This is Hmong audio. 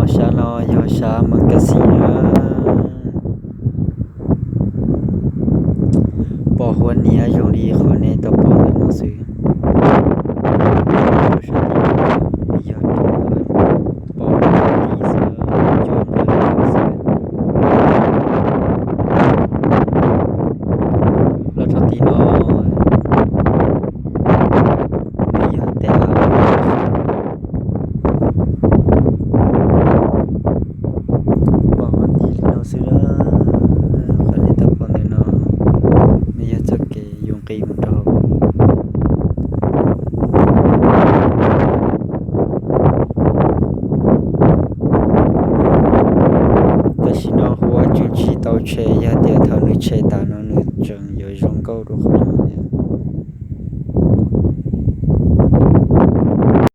Sab no yog sab Mas Kas Xis na. Pom huab niam zoo li qhov nej tau pom ntawm no xwb. Yog roob, pom huab niam xwb, cov nqaws xwb. Los rau tim no, nws yog tej av. Pom huab niam li no xwb na. Qhov nej tau pom ntawm no, nws yog txoj kev yuav nqis mus rau hauv. Tam sim no huab tseem tsis tau tshem, yog tias thaum nws tshem tas no nws tseem yuav zoo nkauj dua qhov